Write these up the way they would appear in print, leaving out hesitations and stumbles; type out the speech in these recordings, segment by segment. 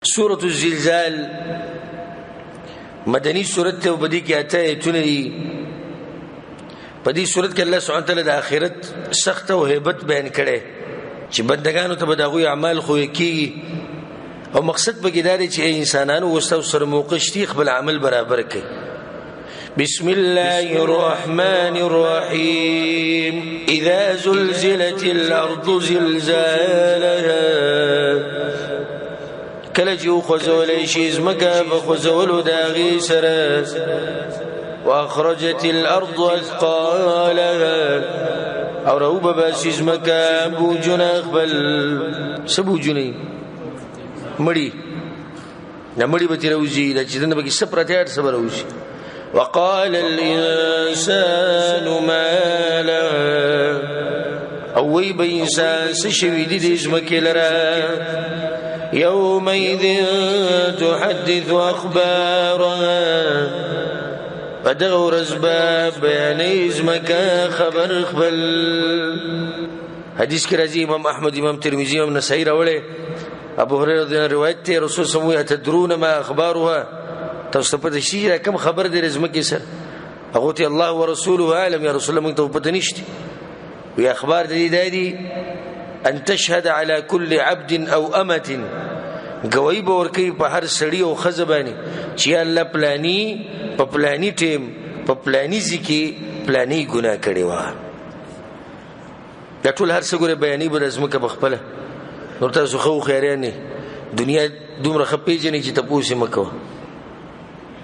سورة الزلزال مدني سورت ته، په دې کې اته آیتونه دي. په دې سورت کې الله سبحانه وتعالی د آخرت سخت او هیبت بیان کړی چې بندګانو ته به د هغوی اعمال ښویه کېږي، او مقصد پکې دا دی چې ای انسانانو، اوس تاسو سره موقع شتي، خپل عمل برابر کړئ. بسم الله الرحمن الرحيم. إذا زلزلت الأرض زلزالها، کله چې وخوځولی شي ځمکه په خوځولو د هغې سره، واخرجت الارض اثقالها، او راوبه باسي ځمکه بوجونه خپل. څه بوجونه؟ مړي. دا مړي به ترې راوځي، دا چې دننه پکې څه پراته هر څه به راوځي. وقال الإنسان ما لها، او وی به انسان څه شوي دي دې ځمکې لره. يومئذ تحدث أخبارها، په دغه ورځ به بیانوي ځمکه خبر خپل. حدیث کې راځي، امام احمد، امام ترمذي، امام نسائي راوړی، ابو هريره رضی الله روایت دی، رسول صلی الله علیه وسلم: تدرون ما اخبارها؟ تاسو ته پته شي دا کوم خبر دی ځمکې سره؟ هغه ته: الله ورسوله اعلم، یا رسول الله، موږ ته پته نشته. وی اخبار د دې دا دي: ان تشهد على كل عبد او امه، گواہی به ورکوي په هر سړي او ښځه باندې چې یا الله، پلانی په پلانی ټیم په پلانی ځای کې پلانی ګناه کړې وه. دا ټول هر څه ګوره بیانوي به د ځمکه په خپله. نور تاسو ښه هوښیاریان یئ، دنیا دومره ښه پېژنئ چې تپوس یې مه کوه.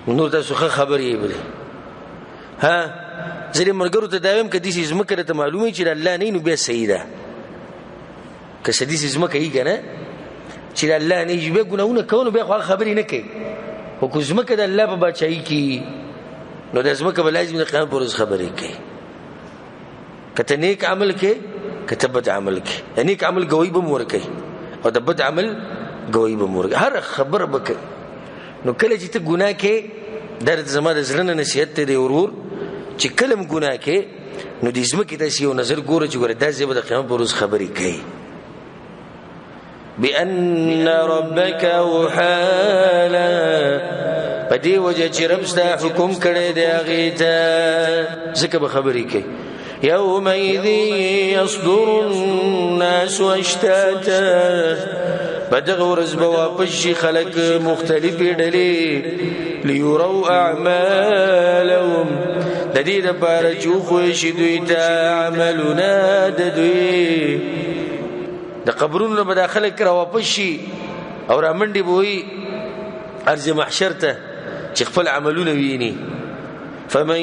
نور تاسو ښه خبر یې بلې. ها، زه دې ملګرو ته دا وایم، که داسې ځمکه درته معلومه چې د الله نه، نو بیا صحیح ده. که څه داسې ځمکه یي که نه چې د الله نه، بیا ګناهونه کوه، نو بیا خو هغه خبرې نه کوي. خو که ځمکه د الله په بادشاهي کې، نو د ځمکه به لازم د قیامت پر ورځ خبرې کوي، که ته نیک عمل کې، که ته بد عمل کې. د نیک عمل ګواهي به هم ورکوي او د بد عمل ګواهي به هم ورکوي، هره خبره به کوي. نو کله چې ته ګناه کې، دا زما د زړه نه نصیحت دی دی ورور، چې کله هم ګناه کې، نو د ځمکې داسې یو نظر ګوره چې ګوره دا ځای به د قیامت پر ورځ خبرې کوي. بأن ربك أوحى لها، په دې وجه چې رب ستا حکم کړی دی هغې ته، ځکه به خبرې کوي. يومئذ يصدر الناس أشتاتا، په دغه ورځ به واپس شي خلک مختلفې ډلې، ليروا أعمالهم، د دې دپاره چې وښوی شي دوی ته عملونه د دوی. د قبرونو نه به دا خلک راواپس شي او رامنډې به وي ارض محشر ته چې خپل عملونه ویني. فمن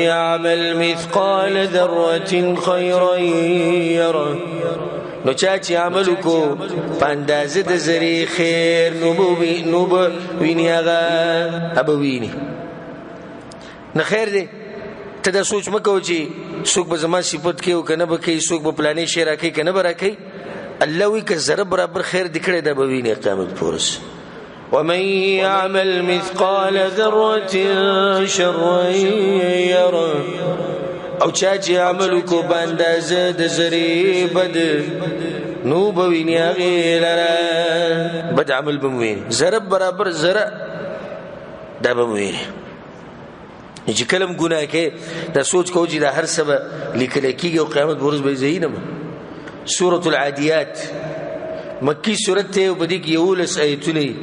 يعمل مثقال ذرة خيرا يره، نو چا چې عمل وکړو په اندازه د ذرې خیر، نو به ویني، هغه به ویني. نه، خیر دی، ته دا سوچ مه کوه چې څوک به زما صفت کوي او که نه به کوي، څوک به پلانې شی راکوي که نه به راکوي. الله وایي که ذره برابر خیر دې کړی، دا به ویني قیامت په ورځ. ومن يعمل مثقال ذرة شرا يره، او چا چې عمل وکړو په اندازه د ذرې بد، نو به ویني هغې لره. بد عمل به ویني، ذره برابر ذره، دا به ویني. چې کله هم ګناه کې، دا سوچ کوو چې دا هر څه به لیکل کېږي او قیامت په ورځ به یې ځای نه. سورة العادیات مکی سورت ته، په دې کې 11 ایتونه،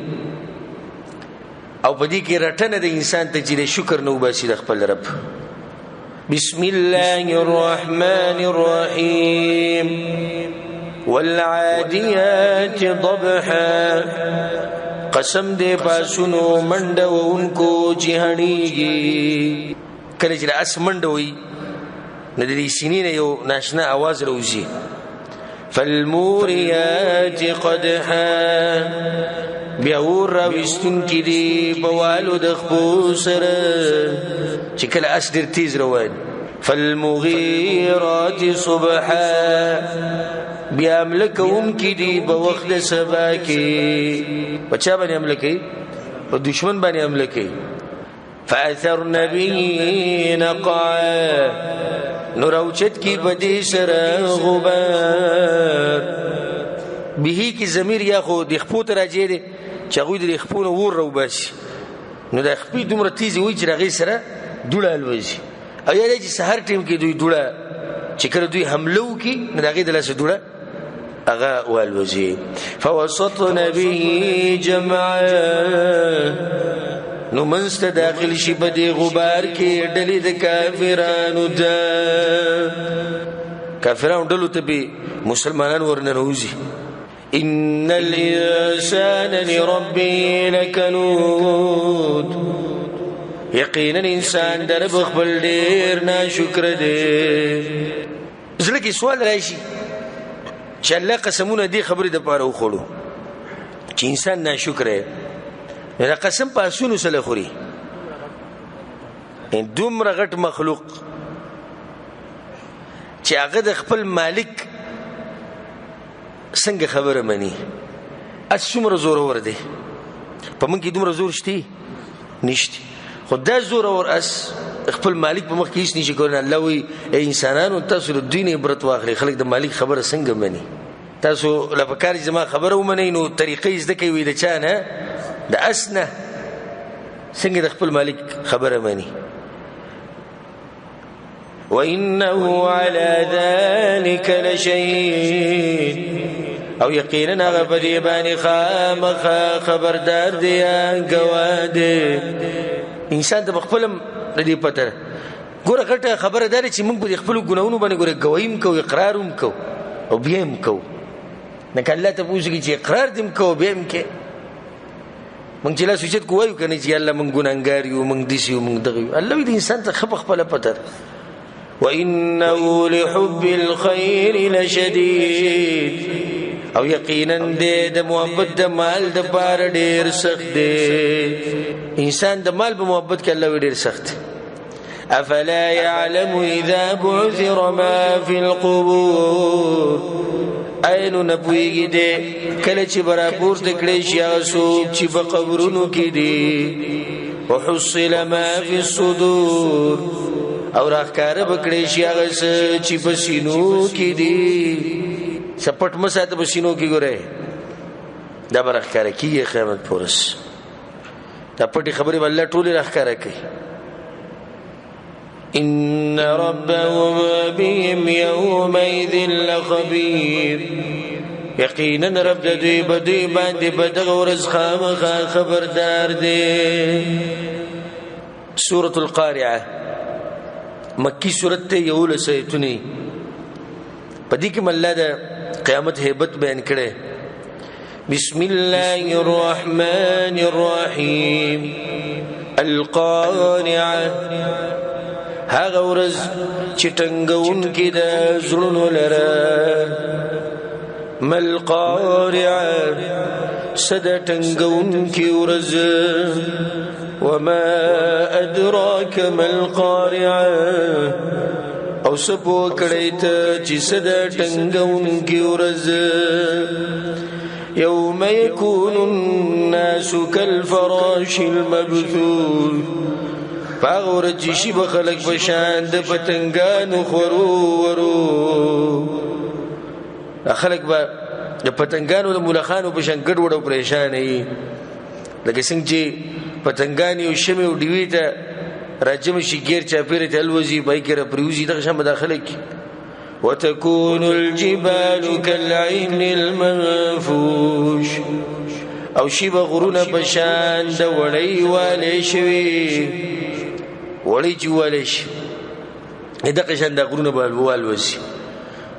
او په دې کې رټنه د انسان ته چې د شکر نه وباسي د خپل رب. بسم الله الرحمن الرحيم. والعاديات ضبحا، قسم دې پاسونو منډه وونکو چې هڼیږي. کله چې د اس منډه وي، نو د دې سینې نه یو ناشنا اواز راوځي. فالموریات قدحا، بیا اور راویستونکي دي په والو د خپو سره چې کله اس ډېر تیز روان. فالمغیرات صبحا، بیا حمله کوونکي دي په وخت د سبا کې. په چا باندې حمله کوي؟ په دشمن باندې حمله کوي. فأثرن به نقعا، نو راوچت کی په دې سره غبار. به کې ضمیر یا خو د خپو ته راجع دی. چې هغوی د خپو نه اور راوباسي، نو د خپې دومره تیزې وي چې د هغې سره دوړه الوځي، او یا دا چې سهار ټایم کې دوی دوړه چې کله دوی حمله وکړي نو د هغې د لاسه دوړه هغه والوځي. فوسطن به جمعا، نو منځ ته داخل شي په دې غبار کې ډلې د کافرانو ته. کافرانو ډلو ته به مسلمانان ورننوځي. إن الإنسان لربه لکنود، یقینا انسان د رب خپل ډېر ناشکر دی. زړه کې سوال راشي چې الله قسمونه دې خبرې دپاره وخوړو چې انسان ناشکر دی، نو دا قسم په اسونو سره خوري. دومره غټ مخلوق چې هغه د خپل مالک څنګه خبره مني، اس څومره زورور دی، په موږ کې دومره زور شته نشته، خو دا زورور اس خپل مالک په مخ کې هېڅ نشي کولی. الله وایي ای انسانانو تاسو له دوی نه عبرت واخلئ، خلک د مالک خبره څنګه مني. تاسو له پکار چې زما خبره ومنئ نو طریقې یې زده کوي د چا نه، د اس نه، څنګه د خپل مالک خبره مني. وإنه على ذلك لشهيد، او یقینا هغه په دې باندې خامخا خبردار دی، ګواه دی. انسان ته په خپل هم د دې پته ده. ګوره غټه خبره دا ده چې موږ په دې خپلو ګناهونو باندې ګوره ګواهي هم کوو، اقرار هم کوو او بیا هم کوو. نه که الله ته پوه شي چې اقرار دې هم کوو بیا هم کوې. موږ چې لاس اوچت کړو وایو که نه چې الله موږ ګناهګار یو، موږ داسې یو، موږ دغه یو. الله وایي د انسان ته ښه په خپله پته ده. وإنه لحب الخير لشديد، او یقینا دی د محبت د مال د پاره ډېر سخت دی. انسان د مال په محبت کې الله وایي ډېر سخت دی. افلا يعلم اذا بعثر ما في القبور، اینو نه پوهېږي دی کله چې به راپورته کړی شي هغه څوک چې په قبرونو کې دي. وحصل ما في الصدور، او راښکاره به کړی شي هغه څه چې په سینو کې دي. څه پټ مه ساته په سینو کې، ګورئ دا به راښکاره کېږي قیامت په ورځ. دا پټې خبرې به الله ټولې راښکاره کوي. إن ربهم بهم يومئذ لخبير، یقینا رب د دوی په دوی باندې په دغه ورځ خامخا خبردار دی. سورة القارعة مکی سورت ته 11 آیتونه. په دې کې الله د قیامت هیبت بیان کړی. بسم الله الرحمن الرحیم. القارعة، هغه ورځ چې ټنګوونکې ده زړونو لره. ما القارعة، څه ده ټنګوونکې ورځ؟ وما أدراك ما القارعة، او څه پوه کړی ته چې څه ده ټنګوونکې ورځ؟ يوم يكون الناس كالفراش المبثوث، په هغه ورځ چې شي به خلک په شان د پتنګانو خورو ورو. خلک به د پتنګانو د ملخانو په شان ګډوډ او پریشان وي، لکه څنګه چې پتنګان یو شمې او ډیوې ته راجمع شي، ګیر چاپېره ته الوځي، په هغې کې راپرېوځي، دغه شان به دا خلک. وتكون الجبال كالعهن المنفوش، او شي به غرونه په شان د وړۍ والې شوي، وړۍ چې والې شي دغه شان دا غرونه به والوځي.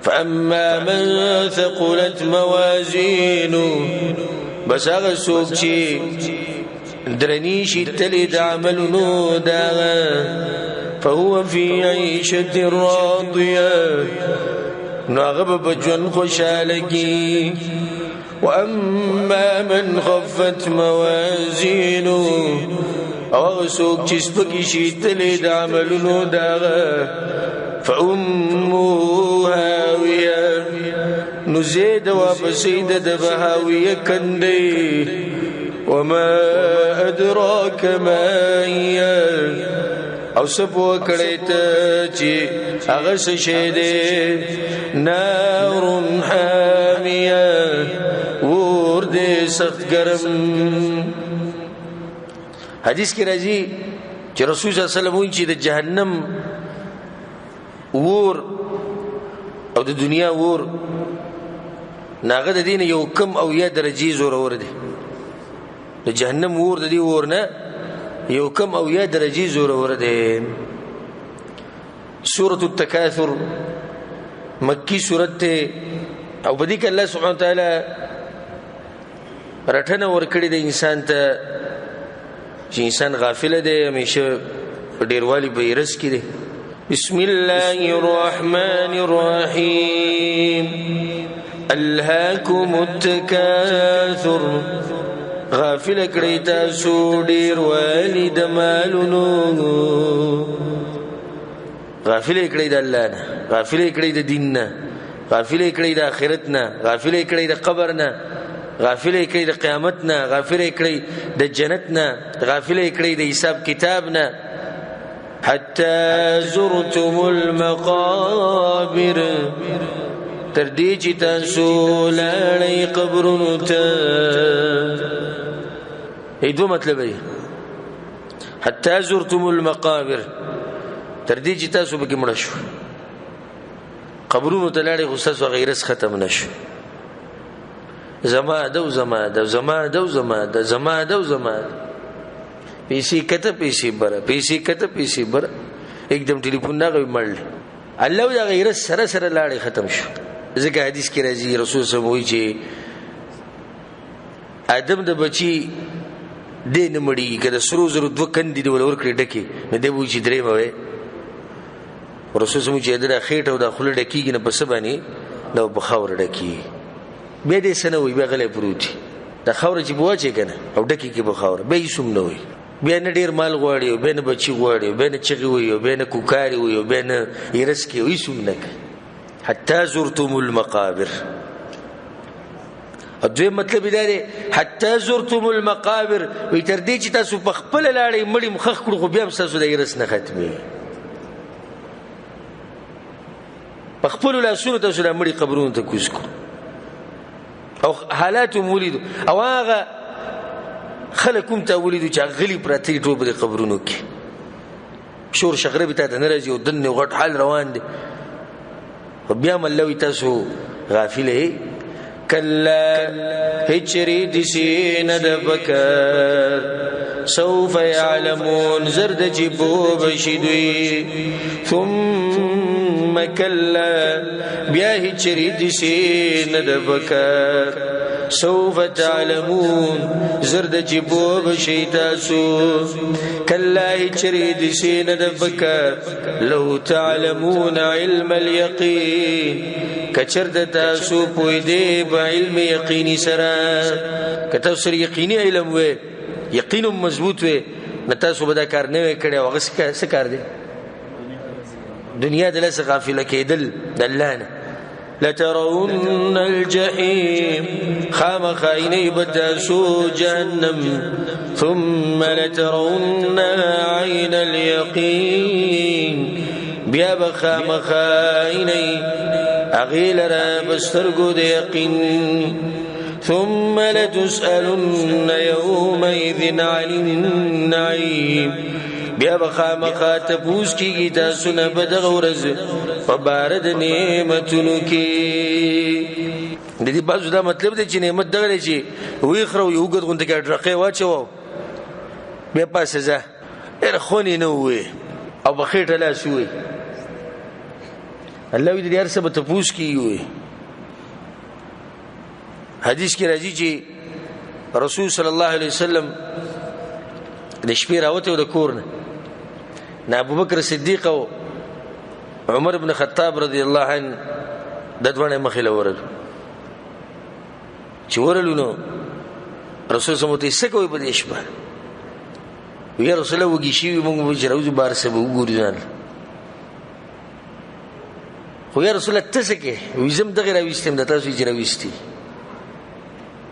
فأما من ثقلت موازينه، بس هغه څوک چې درنې شي تلې د عملونو دغه، فهو في عيشة راضية، نو هغه به په ژوند خوشحاله کي. وأما من خفت موازينه، او هغه څوک چې سپکې شي تلې د عملونو دغه، فأمه هاوية، نو زه د واپسې د به هاویه کندې. وما أدراك ما هي، او څه پوه کړی ته چې هغه څه شی دی؟ نار حامیه، اور اور دی سخت ګرم. حدیث کې راځي چې رسول صلی الله علیه وسلم وایي چې د جهنم ور او د دنیا ور ناغه د دین یو کم او یا درجې زورور دی. د جهنم ور د دې ور نه یو کم او یا درجې زورور دی. سورة التکاثر مکی سورت ته، او په دې کې الله سبحانه وتعالی رټنه ورکړې ده انسان ته چې انسان غافل دی، همیشه په ډېروالي په حرص کې دی. بسم الله الرحمن الرحیم. ألهاكم التكاثر، غافل کړی تاسو ډېروالي د مالونو، غافل کړی د الله نه، غافل کړی د دین نه، غافل کړی د آخرت نه، غافل کړی د قبر نه، غافل کړی د قیامت نه، غافل کړی د جنت نه، غافل کړی د حساب کتاب نه. حتی زرتم المقابر، تر دې چې تاسو لاړئ قبرونو ته. ای دوه مطلب دی. حتی زرتم المقابر، تر دې چې تاسو پکې مړه شو، قبرونو ته لاړئ خو ستاسو هغه حرص ختم نه شو. زما ده او زما ده، زما ده او زما ده، زما ده او زما ده، پیسې کته پیسې بره، پیسې کته پیسې بره، एकदम ټلیفون راغی مړ. الله وایي هغه حرص سره سره لاړې ختم شو. ځکه حدیث کې راځي رسول صلی الله علیه وسلم وایي چې آدم د بچي دی نه مړېږي، که د سرو زرو دوه کندې دې ول ورکړې ډکې، نو دی به وایي چې درېیمه وی. رسول صلی الله علیه وسلم چې د خېټه او د خوله ډکېږي نه په څه باندې؟ دا په خاوره ډکېږي. بیا دې څه نه وایي، بیا غلی پروت وي. دا خاوره چې به واچوې که نه او ډکې کړې په خاوره، بیا هېڅ هم نه وایي. بیا نه ډېر مال غواړي او بیا نه بچي غواړي او بیا نه چغې وایي او بیا نه کوکارې وایي او بیا نه حرص کوي او هېڅ هم نه کوي. حتی زرتم المقابر. او دویم مطلب یې دا دی حتی زرتم المقابر، وایي تر دې چې تاسو په خپله لاړئ مړي مو ښخ کړو خو بیا هم ستاسو د حرص نه ختمېږي. په خپلو لاسونو تاسو دا مړي قبرونو ته کوز کړو او حالات هم ولیدو، او هغه خلک هم تا ولیدو چې هغه غلي پراته دي ټول په دې قبرونو کې، شور شغره به تا ته نه راځي او دننه یو غټ حال روان دی، خو بیا هم الله وایي تاسو غافل یئ. کلا هېچرې داسې نه ده پکار. سوف يعلمون، زر د چې پوه به شي دوی. ثم کلا، بیا هېچرې داسې نه ده پکار. سوف تعلمون، زر د چې پوه به شئ تاسو. کلا هېچرې داسې نه ده پکار. لو تعلمون علم اليقین، که چېرته تاسو پوهېدئ په علم یقیني سره، که تاسو سره یقیني علم وی، یقین هم مضبوط وی، نو تاسو به دا کار نه وی کړی. او هغه څه کار دی؟ دنیا د لاسه غافله کېدل د الله نه. لترون الجحیم، خامخا عینئ به تاسو جهنم. ثم لترونها عین الیقین، بیا به خامخا عینئ هغې لره په سترګو د یقین. ثم لتسألن يومئذ عن النعيم، بیا به خامخا تپوس کېږي تاسو نه په دغه ورځ په باره د نعمتونو کې. د دې بعضو دا مطلب دی چې نعمت دغه دی چې ویې خره او یو اوږد غوندې کې ډرقې واچوه بیا پاسه ځه، ډېره خون یې نه ووایې او په خېټه لاس ووایې. الله وایي د دې هر څه به تپوس کېږي وایي. حدیث کې راځي چې رسول صلی الله علیه وسلم د شپې راوتی و د کور نه، نه ابوبکر صدیق او عمر بن خطاب رضی الله عنه د دواړه مخې له ورغلو. چې ورغلو نو رسول صلی الله علیه وسلم ورته څه کوئ په دې شپه؟ ویې رسول الله وږي شوي موږ به چې راوځو بهر څه به وګورو ځان. خو یا رسول الله ته څه کوې؟ وایي زه هم دغې راویستی یم، د تاسو یې چې راویستي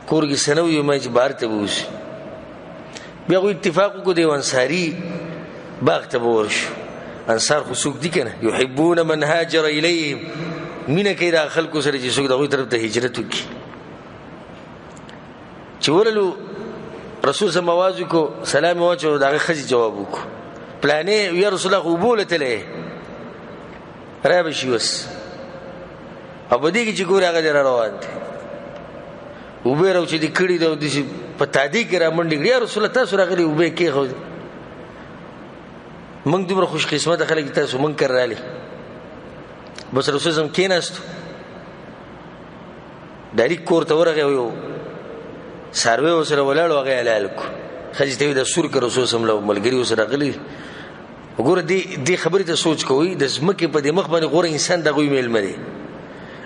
کور کې څه نه وي، ما چې بهر ته به وځو. بیا خو اتفاق وکړو د یو انصاري باغ ته به ورشو. انصار خو څوک دي که نه، یحبون من هاجر الیهم، مینه کوي د هغه خلکو سره چې څوک د هغوی طرف ته هجرت وکړي. چې ورلو رسول سم आवाज وکړو، سلام یې واچو، د هغه ښځې جواب وکړو، پلانې یا رسول الله خو اوبو له تللی را به شي اوس. او په دې کې چې ګورې هغه دی را روان دی، اوبه یې راوچتې کړي دی او داسې په تادي کې را منډې کړي، یا رسول الله تاسو راغلي اوبه یې کېښودې، موږ دومره خوش قسمته خلک یو، تاسو موږ کره رالي. بس رسول سم کېناستو، د علي کور ته ورغی او یو څاروی ورسره ولاړ و، هغه یې حلال کړو. ښځې ته یې دا سور کړه، رسول سم له ملګري ورسره راغلي. وګوره دې خبرې ته سوچ کوئ، د ځمکې په دې مخ باندې غوره انسان د هغوی مېلمه دی،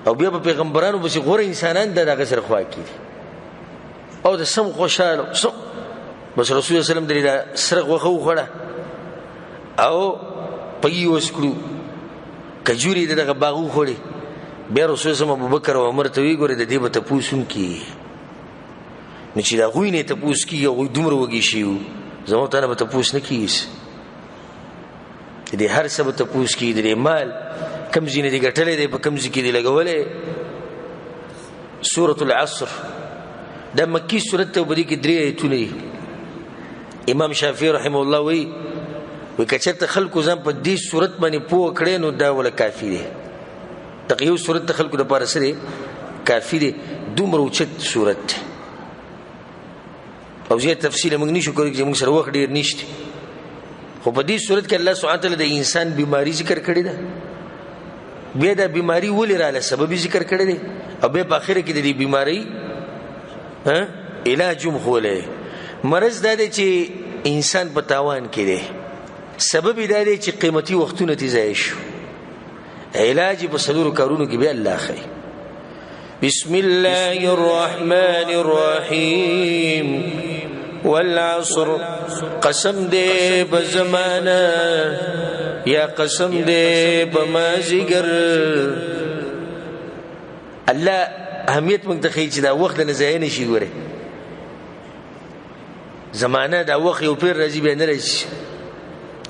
او بیا په پیغمبرانو پسې غوره انسانان د هغه سره خوا کې دي، او د سم خوشحاله سم. بس رسول الله وسلم درې دا سره غوښه وخوړه او پي وس کړو، کجوري د دغه باغ وخوړې. بیا رسول الله ابوبکر او عمر ته وی ګوره د دې به تپوس هم کېږي، نو چې د هغوی نه تپوس کېږي، هغوی دومره وږي شوي وو، زما تا نه به تپوس نه کېږي، د دې هر څه به تپوس کېږي، د دې مال کوم ځای نه دې ګټلی دی، په کوم ځای کې دې لګولی. سورة العصر دا مکی سورت ته، په دې کې درې آیتونه دي. امام شافعي رحمه الله وایي، وایي که چېرته خلکو ځان په دې سورت باندې پوه کړی نو دا وله کافي دی. دغه یو سورت د خلکو دپاره څه دی؟ کافي دی، دومره اوچت سورت دی. او زیات تفصیل موږ نشو کولی چې موږ سره وخت ډېر نشته، خو په دې سورت کې الله سبحانه وتعالی د انسان بیماري ذکر کړې ده، بیا دا بیماری ولې راله سبب یې ذکر کړی دی، او بیا په آخره کې د دې بیمارۍ علاج هم ښوولی. مرض دا دی چې انسان په تاوان کې دی، سبب یې دا دی چې قیمتي وختونه ترې ضایع شو، علاج یې په څلورو کارونو کې بیا الله ښیي. بسم الله الرحمن الرحیم والعصر، قسم دې په زمانه یا قسم دې په مازیګر. الله اهمیت موږ ته ښیي چې دا وخت نه ضایع نه شي. ګورې زمانه دا وخت یو پیر راځي بیا نه راځي.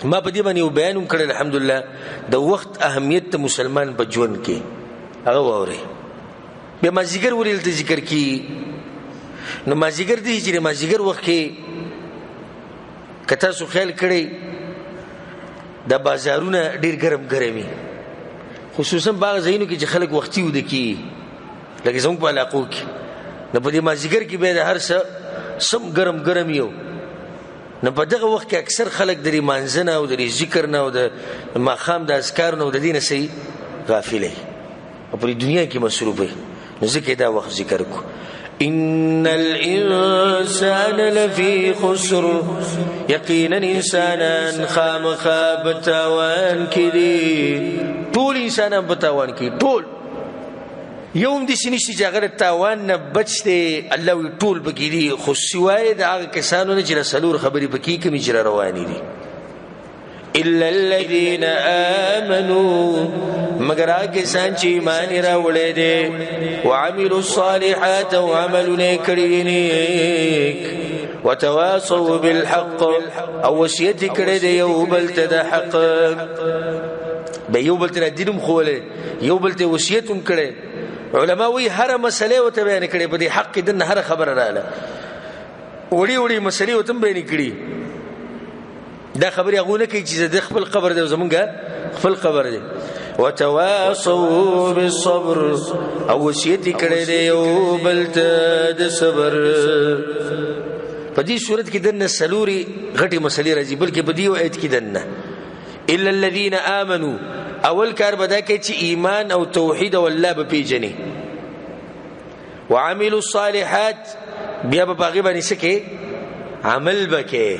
ما په دې باندې یو بیان هم کړی الحمدلله، د وخت اهمیت د مسلمان په ژوند کې هغه واورئ. بیا مازیګر ولې دلته ذکر کیږي؟ نو مازیګر دی چې د مازیګر وخت کې که تاسو خیال کړئ دا بازارونه ډېر ګرم ګرم وي، خصوصا په هغه ځایونو کې چې خلک وختي ویده کېږي لکه زموږ په علاقو کې. نو په دې مازیګر کې بیا د هر څه سم ګرم ګرم یو. نو په دغه وخت کې اکثر خلک د لمانځه نه او د ذکر نه او د ماښام د اذکار نه او د دې نه څه غافل وي او په دنیا کې مصروف وي. نو ځکه دا وخت ذکر کو. ان الانسان لفی خسر، یقینا انسانان خامخا په تاوان کې دي. ټول انسانان په تاوان کې، ټول یو هم داسې نشته چې هغه د تاوان نه بچ دی. الله وایي ټول پکې دي، خو سوای د هغه کسانو نه چې دا څلور خبرې پکې کومې چې را روانې دي. الا الذين آمنوا، مگر هغه کسان چې ایمان یې راوړی دی، وعملوا الصالحات، او عملونه یې کړي دي نیک، وتواصوا بالحق، او وصیت یې کړی دی یو بل ته د حق. بیا یو بل ته دین هم ښوولی، یو بل ته وصیت هم کړی. علما وایي هره مسله یې ورته بیان کړې، په دې حق کې دننه هره خبره راغله، وړې وړې مسلې ورته هم بیانې کړي. دا خبرې هغو نه کوي چې د خپل قبر دی او زمونږ خپل قبر دی. وتواصوا بالصبر، او وصیت یې کړی دی یو بل ته د صبر. په دې صورت کې دننه څلورې غټې مسلې راځي، بلکې په دې یو آیت کې دننه الا الذین آمنوا، اول کار به دا کوي چې ایمان او توحید او الله به پېژني، وعملوا الصالحات، بیا به په هغې باندې څه کوي؟ عمل به کوي،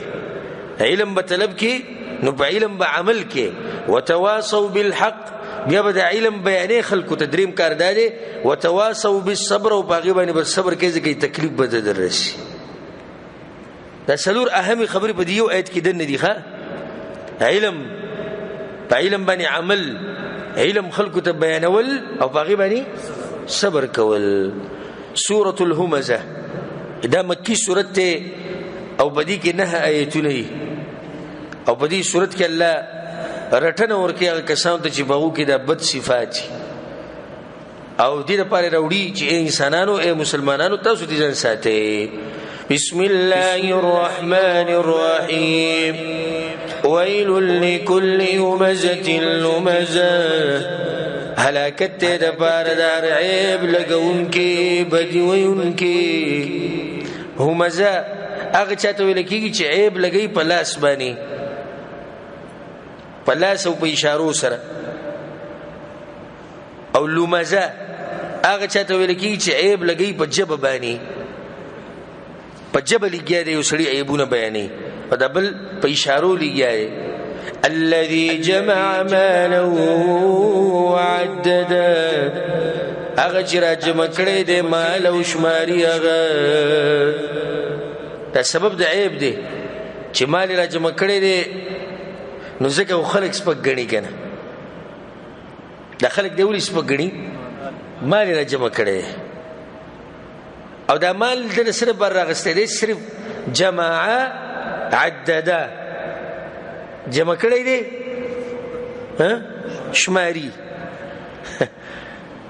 علم به طلب کوي، نو په علم به عمل کوي. وتواصوا بالحق، بیا به د علم بیانې خلکو ته. دریم کار دا دی وتواصوا بالصبر، او په هغې باندې به صبر کوي ځکه تکلیف به در رسي. دا څلور اهمې خبرې په دې یو آیت کې دننه دي. ښه، علم، په علم باندې عمل، علم خلکو ته بیانول، او په هغې باندې صبر کول. سورة الهمزة دا مکی سورت دی، او په دې کې 9 آیتونه دي. او په دې سورت کې الله رټنه ورکوي هغه کسانو ته چې په هغو کې دا بد صفات دي، او دې لپاره راوړي چې ای انسانانو، ای مسلمانانو، تاسو دې ځان ساتئ. بسم الله الرحمن الرحیم ویل لكل همزه لمزه. هلاکت ته د پاره د هر عیب لګونکي بدی ویونکي. همزه هغه چاته ویل کېږي چې عیب لګوي په لاس باندې، په لاس او په اشارو سره. او لمزه هغه چاته ویل کېږي چې عیب لګوي په ژبه باندې، په ژبه لګیا دی یو سړي عیبونه بیانوي، او دا بل په اشارو لګیا دی. الذي جمع ماله وعدده، هغه چې راجمع کړی دی مال او شماري هغه. دا سبب د عیب دی چې مال یې راجمع کړی دی، نو ځکه خو خلک سپک ګڼي که نه. دا خلک دی ولې سپک ګڼي؟ مال یې راجمع کړی دی، او دا مال دله صرف بر راغستی دی، صرف جمع عدده، جمع کړی دی شماري.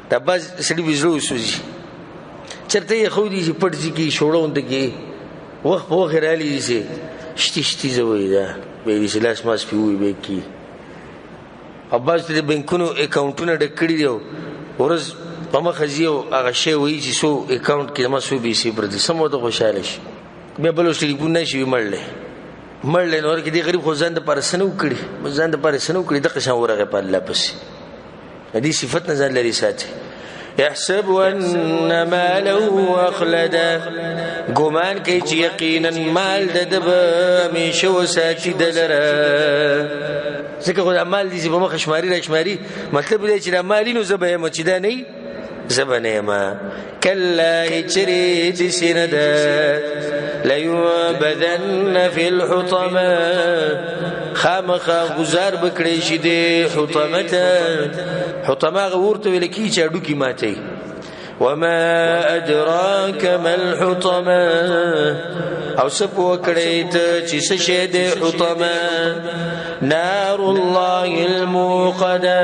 دا بعض سړي به زړه وسوځي، چېرته یې خو دي چې پټ ځي کې شوړه غونډه کې وخت په وخت رالی دي چې شتي شتي زه وایي، دا بیا دي چې لاس ماس پې ووایي بیا کي. او بعض ته د بینکونو اکاونټونه ډک کړي دي، او ورځ په مخه ځي او هغه شی وایي چې څو اکاونټ کې زما څو پیسې پرتې، سم ورته خوشحاله شي. بیا بل ورځ ټلیفون نه شي، مړ دی، مړ دی. نو ورکې دې غریب خو ځان دپاره څه نه وو کړي، ځان دپاره څه نه وو کړي، دقه شان ورغی په الله پسې. د دې صفت نه ځان لرې ساتي. يحسب أن ماله أخلده، ګمان کوي چې یقینا مال د ده به همیشه وساتي ده لره. ځکه خو دا مال دی چې په مخه شماري را شماري، مطلب دی چې دا مال نو زه به یم، چې دا نه وي زه به نه یم. کلا، هېچرې داسې نه ده. لینبذن فی الحطمة، خامخا ګوزار به کړی شي دې حطمه ته. حطمه هغه اور ته ویل کېږي چې هډوکي ماتوي. وما أدراك ما الحطمة، او څه پوه کړی ته چې څه شی دی حطمه؟ نار الله الموقده،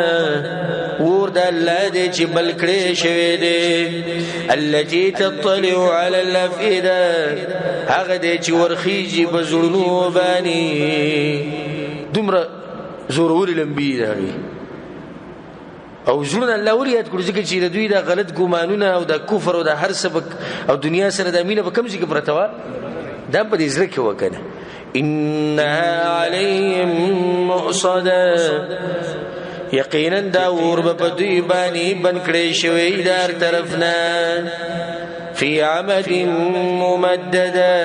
اور د الله دی چې بل کړی شوی دی. التي تطلع على الأفئدة، هغه دی چې ورخیږي په زړونو باندې. دومره زورورې لمبې دي هغې، او زړونه الله ولې یاد کړو؟ ځکه چې د دوی دا غلط ګمانونه او دا کفر او دا هر څه او دنیا سره دا مینه په کوم ځای کې پرته وه؟ دا په دې زړه کې وه که نه. إنها عليهم مؤصدة، یقینا دا اور به په دوی باندې بند کړی شوی د هر طرف نه. فی عمد ممدده،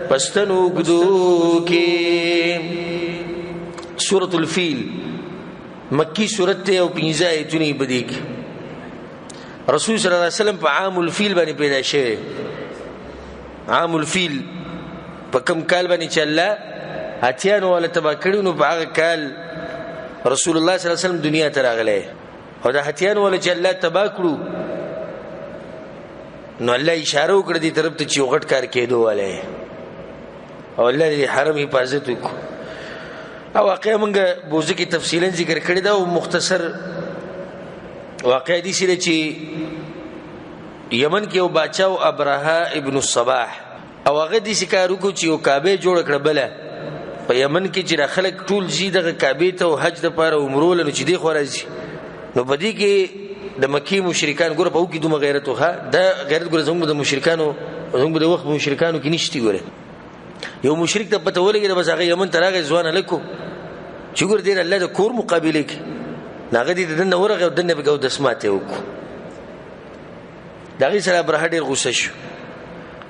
په ستنو اوږدو کې. سورة الفیل مکی سورت ته او پنځه آیتونه یې په دې کې. رسول صلی الله علیه وسلم په عام الفیل باندې پیدا شوی. عام الفیل په کوم کال باندې چې الله هتیانو والا تباه کړي، نو په هغه کال رسول الله صلی الله علیه وسلم دنیا ته راغلی. او د هتیانو والا چې الله تباه کړو، نو الله اشاره وکړه دې طرف ته چې یو غټ کار کېدو والی، او الله دې حرم حفاظت وکړو. او واقعه مونږ بوزه کې تفصیلا ذکر کړې ده، او مختصر واقعه داسې ده چې یمن کې یو باچا و، ابرهه ابن الصباح، او هغه داسې کار وکړو چې یو کعبه جوړه کړه بله په یمن کې، چې دا خلک ټول ځي دغه کعبې ته او حج دپاره عمرو له، نو چې دې خوا راځي، نو په دې کې د مکې مشرکان ګوره په هغو کې دومره غیرت و، ښه دا غیرت ګوره زموږ د مشرکانو، زموږ د وخت مشرکانو کې نشتي. ګوره یو مشرک ته پته ولګېده، بس هغه یمن ته راغی، ځوان هلک و، چې ګوره دې د الله د کور مقابلې کې، نو هغه دې د دننه ورغی او دننه پکې اودس ماتی وکړو. د هغې سره ابرهه ډېر غوسه شو.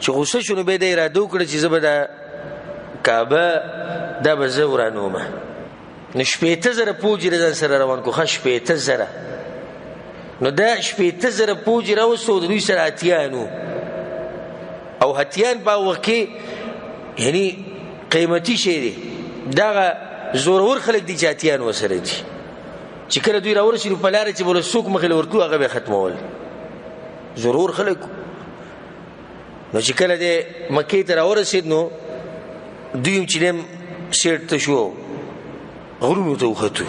چې غوسه شو نو بیا یې اراده وکړه چې زه به دا کعبه دا به زه ورانوم. نو 60,000 پوج یې له ځان سره روان کړو، ښه 60,000. نو دا 60,000 پوج یې راوستو، د دوی سره هتیان وو، او هتیان په هغه وخت کې یعنی قیمتي شی دی، دغه زورور خلک دي چې هتیان ورسره دي. چې کله دوی راورسېدو په لاره چې به له څوک مخې له ورتلو هغه به یې ختمول، زورور خلک. نو چې کله دی مکې ته راورسېد، نو دوی هم چې دی سیټ ته شو، غرونو ته وختو.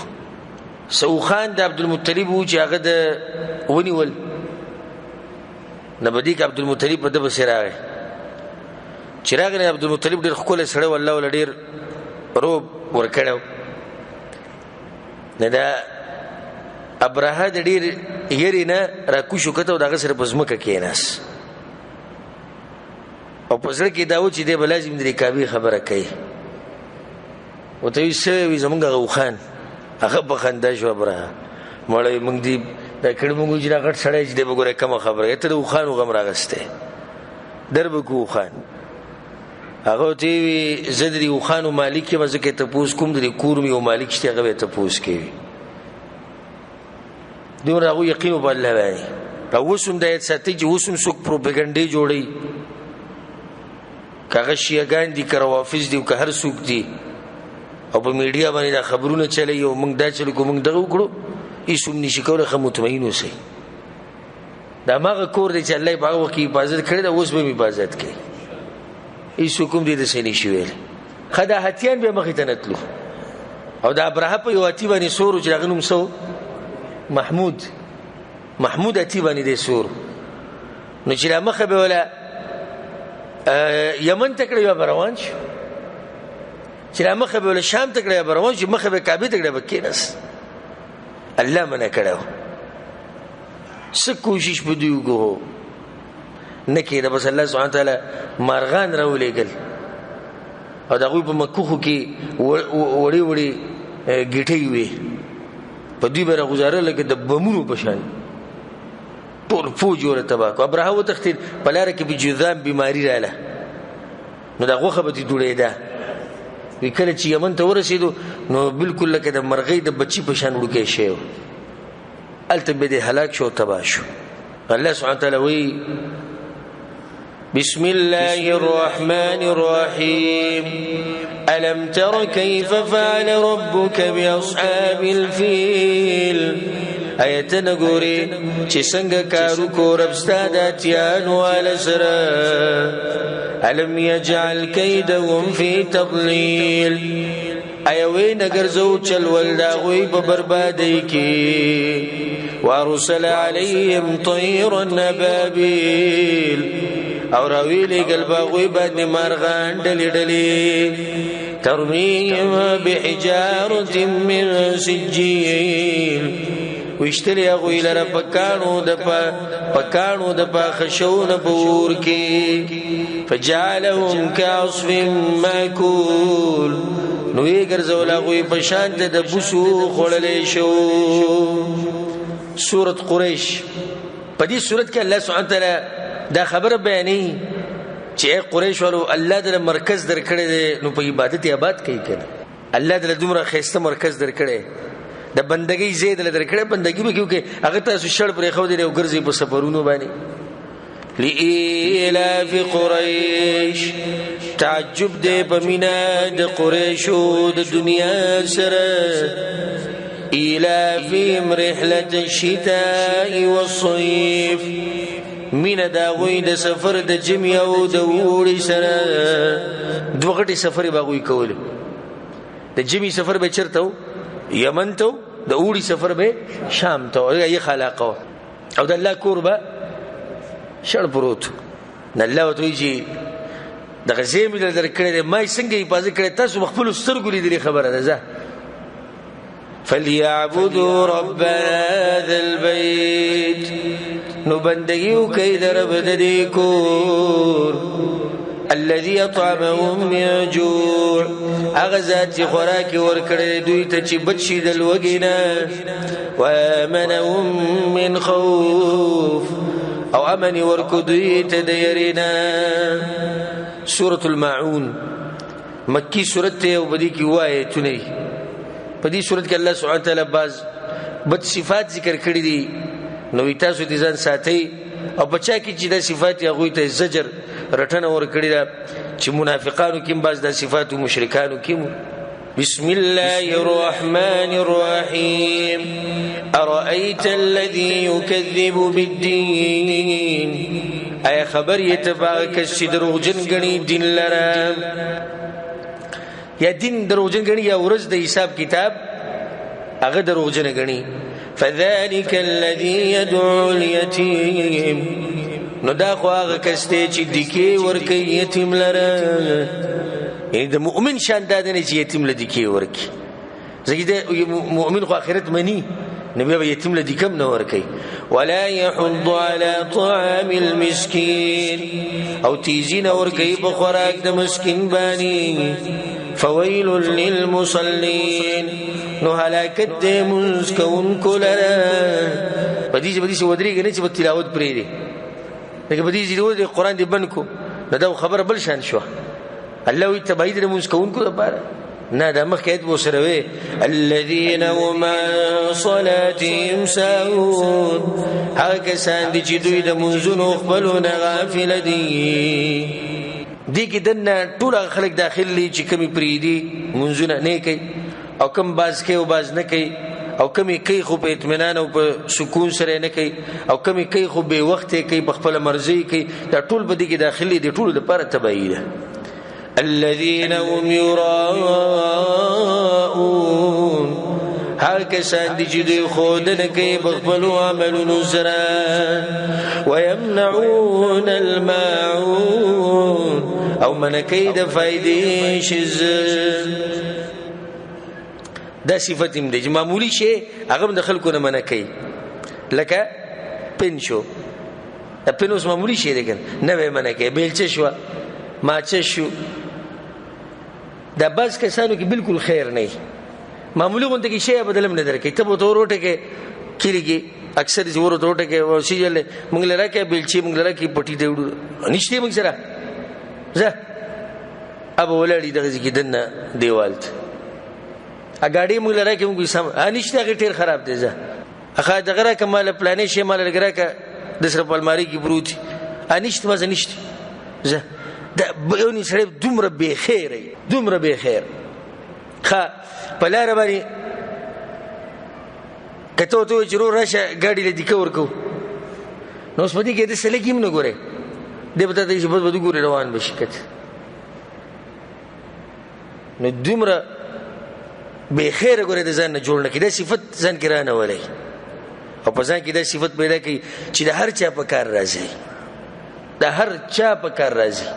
سوخان د عبدالمطلب و چې هغه د ونیول، نو په دې کې عبدالمطلب په ده پسې راغی. چې راغی عبدالمطلب ډېر ښکلی سړی و، الله وله ډېر روب ورکړی و. نه دا ابرهه د ډېر یرې نه راکوز شو کته او د هغه سره په ځمکه کښېناست، او په زړه کې دا و چې دی به لازم د دې کعبې خبره کوي. ورته وایي څه وي زموږ هغه اوښان؟ هغه په خندا شو ابرهه، مړی موږ دي دا کړي، موږ چې دا غټ سړی چې دی به ګوره کومه خبره کوي، ته د اوښانو غم راغستی، در به کړو اوښان. هغه ورته ووایي زه د دې اوښانو مالک یم، ځکه یې تپوس کوم، د دې کور مې یو مالک شته، هغه به یې تپوس کوي. دومره هغوی یقین و په الله باندې. او اوس هم دا یاد ساتئ چې اوس هم څوک پروپیګنډې جوړوي، که هغه شیعهګان دي، که روافض دي، او که هر څوک دي، او په میډیا باندې دا خبرونه چلوي، او موږ دا چلو کړو، موږ دغه وکړو، هېڅ هم نشي کولی. ښه مطمئن اوسئ، دا هماغه کور دی چې الله یې په هغه وخت کې حفاظت کړی ده، اوس به هم حفاظت کوي. هېڅوک هم دې داسې نشي ویلی. ښه دا هتیان بیا مخې ته نه تلو. او د ابرهه په یو هتي باندې سور و چې د هغه نوم څه و؟ محمود. محمود هتي باندې دی سور. نو چې دا مخه به وله یمن ته کړه، بیا به روان شو. چې دا مخه به وله شام ته کړه، بیا به روان شو. مخه به کعبې ته کړه، به کښېناست. الله منع کړی و. څه کوشش په دوی وکړو نه کېده. بس الله سبحانه وتعالی مارغان راولېږل، او د هغوی په مکوخو کې وړې وړې ګیټۍ وې، په دوی به راغوځاره لکه د بمونو په شان، ټول فوج یې ورته تباه کړو. ابرهه وتښتېد، په لاره کې به جذام بیماري راله، نو دا غوښه به ترې دوړېده. وی کله چې یمن ته ورسېدو نو بالکل لکه د مرغۍ د بچي په شان وړوکی شی و، هلته به دې هلاک شو او تباه شو. الله سبحانه وتعالی وایي بسم الله الرحمن الرحيم ألم تر كيف فعل ربك بأصحاب الفيل. آیت نګوري چې څنګه کار وکړو رب ستا د اتیانو واله سره. ألم يجعل كيدهم في تضليل. آیا وی نه ګرځو چلول د هغوی په بربادۍ کې. وارسل عليهم طيرا أبابيل. او راویلېږل په هغوی باندې مارغان ډلې ډلې. ترميهم بحجارة من سجيل. ویشتلې هغوی لره په کاڼو د پاخه شوو نه په اور کې. فجعلهم كعصف مأكول. نو یې ګرځول هغوی په شان ته د بوسو خوړلی شو. سورة قریش. په دې سورت کې الله سبحانه وتعالی دا خبره بیانوي چې ای قریش والو، الله دله مرکز درکړی دی، نو په عبادت یې آباد کوي که نه. الله دله دومره ښایسته مرکز درکړی، د بندګۍ ځای دله درکړی، بندګي به کې وکړئ. هغه تاسو شړ پرېښودی دی او ګرځئ په سفرونو باندې. لإيلاف قريش. تعجب دی په مینه د قریشو د دنیا سره. إيلافهم رحلة الشتاء والصيف. مینه د هغوی د سفر د ژمي او د اوړي سره. دوه غټې سفرې به هغوی کولې. د ژمي سفر به چېرته و؟ یمن ته و. د اوړي سفر به شام ته و. هغه یخه علاقه وه، او د الله کور به شړ پروت. نو الله ورته وایي چې دغه ځای مې درکړی دی، ما یې څنګه حفاظت کړی، تاسو به خپلو سترګو لیدلې خبره ده. ځه فليعبدوا رب هذا البيت. نو بندګي وکړئ د رب د دې کور. الذي أطعمهم من جوع. هغه ذات چې خوراک یې ورکړی دوی ته چې بچ شي د لوږې نه. وآمنهم من خوف. او امن یې ورکړو دوی ته د یرې نه. سورة الماعون مکی سورت دی، او په دې کې اووه آیتونه دي. په دې سورت کې الله سبحانه وتعالی بعض بد صفات ذکر کړي دي، نو وایي تاسو دې ځان ساتئ. او په چا کې چې دا صفات یې هغوی ته زجر رټنه ورکړې ده، چې منافقانو کې هم بعض دا صفات و، مشرکانو کې هم. بسم الله الرحمن الرحيم. أرأيت الذي يكذب بالدين. آیا خبر یې ته په هغه کس چې دروغجن ګڼي دین لره، یا دین دروغجن ګڼي، یا ورځ د حساب کتاب هغه دروغجن ګڼي. فذلك الذي يدعو اليتيم. نو دا خو هغه کس دی چې دیکې ورکوي یتیم لره. یعنې د مؤمن شان دا دی نه چې یتیم له دیکې ورکړي، ځکه د مؤمن خو آخرت مني، نو بیا به یتیم له دیکه هم نه ورکوي. ولا یحض علی طعام المسکین، او تیزي نه ورکوي په خوراک د مسکین باندې. فویل للمصلین، نو هلاکت دی مونځ کوونکو لره. په دې چې په دې چې ودرېږي نه چې په تلاوت پرېږدي، لکه په دې چې ودرېږي قرآن دې بند کړو، نو دا خبره بل شان شوه. الله وایي تباهي د لمونځ کوونکو دپاره نه، دا مخکې آیت به ورسره وي الذین هم عن صلاتهم ساهون، هغه کسان دي چې دوی د مونځونو خپلو نه غافل دي. دې کې دننه ټول هغه خلک داخل دي چې کومې پرېږدي مونځونه نه کوي، او کوم باز کوي او باز نه کوي، او کوم یې کوي خو په اطمینان او په سکون سره یې نه کوي، او کوم یې کوي خو بې وخته یې کوي، په خپله مرضي یې کوي، دا ټول په دې کې داخل دي، د ټولو دپاره تباهي ده. الذين هم يراءون، هغه کسان دي چې دوی ښودنه کوي په خپلو عملونو سره. ويمنعون الماعون، او منع کوي د فایدې شیز. دا صفت هم دی چې معمولي شی هغه هم د خلکو نه منع کوي، لکه پن شو، دا پن اوس معمولي شی دی که نه، نه به یې منع کوي. بیلچه شوه، ماچه شو، دا بعض کسانو کې بالکل خیر نه وي، معمولي غونډه کې شی بدل هم نه درکوي، ته به ورته ور وټکې کلي کې اکثر چې ور ورته وټکې ورسي جلې موږ له راکړې بیلچې، موږ له راکړې پټي ته وړو، نشته موږ سره، ځه ابه ولاړې دغه ځای کې دننه دیوال ته، ګاډۍ موږ له راکړې، موږ سم نشته، هغې ټیر خراب دی، ځه ښه دغه راکړه، ما له پلانې شی ما له لږ راکړه، د سره په المارۍ کې پروت دی، نشته، ما سره نشته، ځه. دا یو نیم سړی دومره بې خیره وي، دومره بې خیر. ښه په لاره باندې که ته ورته ووایې چې ورور راشه ګاډي له دیکه ورکوو، نو اوس په دې کې داسې لږ هم نه ګورې، دی به تا ته چې بس به وګورې روان به شي کته. نو دومره بې خیره ګورې د ځان نه جوړ نه کړي، دا صفت ځان کې رانه ولئ، او په ځان کې دا صفت پیدا کړي چې د هر چا په کار راځي، د هر چا په کار راځي،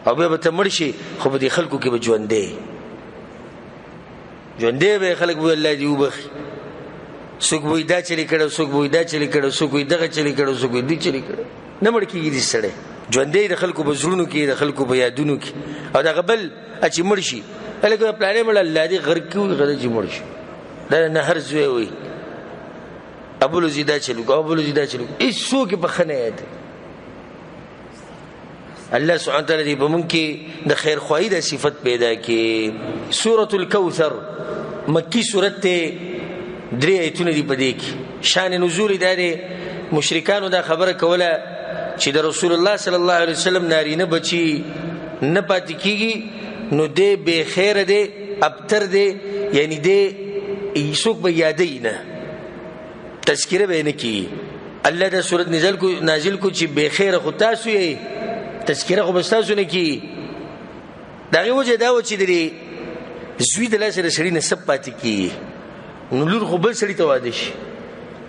او بیا به ته مړ شي خو په دې خلکو کې به ژوندی ژوندی به خلک به الله دې وبخښي. څوک به وایي دا چلې کړی، څوک به وایي دا چلې کړی، څوک وایي دغه چلې کړی، څوک وایي دې چلې کړی، نه مړ کېږي دې سړی، ژوندی د خلکو په زړونو کې، د خلکو په یادونو کې. او دغه بل چې مړ شي هلکه پلانې مړ الله دې غرق کړي، هغه چې مړ شي دا نه هر زوی وایي ابلو زی دا چلو کو، ابلو زی دا چلو کو، هیڅوک یې په ښه نه یادوي. الله سبحانه وتعالی دې په موږ کې د خیرخواهي دا صفت پیدا کړي. سورة الکوثر مکی سورت دی، درې آیتونه دي په دې کې. شان نزول یې دا دی، مشرکانو دا خبره کوله چې د رسول الله صلی الله علیه وسلم نارینه بچي نه پاتې کېږي، نو دی بې خیره دی، ابتر دی، یعنی دی څوک به یادوي نه، تذکره به یې نه کېږي. الله دا سورت نازل کو چې بې خیره خو تاسو یې، تذکره خو به ستاسو نه کېږي. د هغې وجه دا وه چې د دې زوی د لاسه د سړي نسب پاتې کېږي، نو لور خو بل سړي ته واده شي،